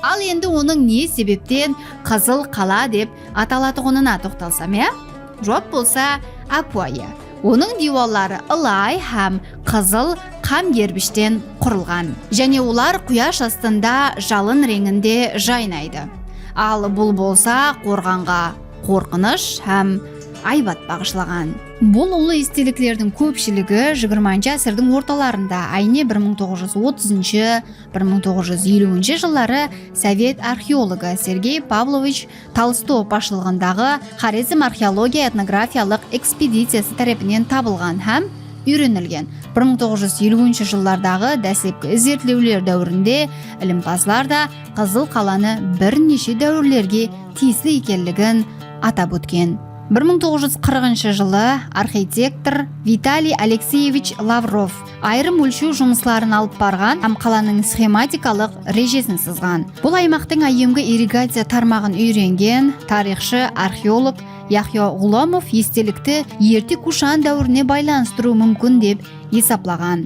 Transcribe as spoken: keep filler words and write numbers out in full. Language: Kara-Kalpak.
Al endi onıń ne sebepten Qızıl qala dep atalatuǵınına toqtalsam, ya? Juwap bolsa ápiwayı. Onıń diywalları ılay hám qızıl qam gerbishten qurılǵan. Jáne olar quyash astında jalın reńinde jaynaydı. Al bul bolsa qorǵanǵa qorqınısh hám aybat baǵıshlaǵan. Bul ullı esteliklerdiń kópshiligi jigirmanshı ásirdiń ortalarında, áyne, bir mıń toǵız júz otızınshı, bir mıń toǵız júz eliwinshi jılları sovet arxeologı Sergey Pavlovich Tolstov basshılıǵındaǵı Xorezm arxeologiya-etnografiyalıq ekspediciyası tárepinen tabılǵan hám úyrenilgen. Bir mıń toǵız júz eliwinshi jıllardaǵı dáslepki izertlewler dáwirinde ilimpazlar da Qızıl qalanı bir neshe dáwirlerge tiyisli ekenligin atap ótken. Bir mıń toǵız júz qırqınshı jılı arxitektor Vitaliy Alekseyevich Lavrov ayırım ólshew jumısların alıp barǵan hám qalanıń sxematikalıq rejesin sızǵan. Bul aymaqtıń áyyemgi irrigaciya tarmaǵın úyrengen tariyxshı-arxeolog Yahyo Ǵulomov estelikti erte Kushan dáwirine baylanıstırıw múmkin dep esaplaǵan.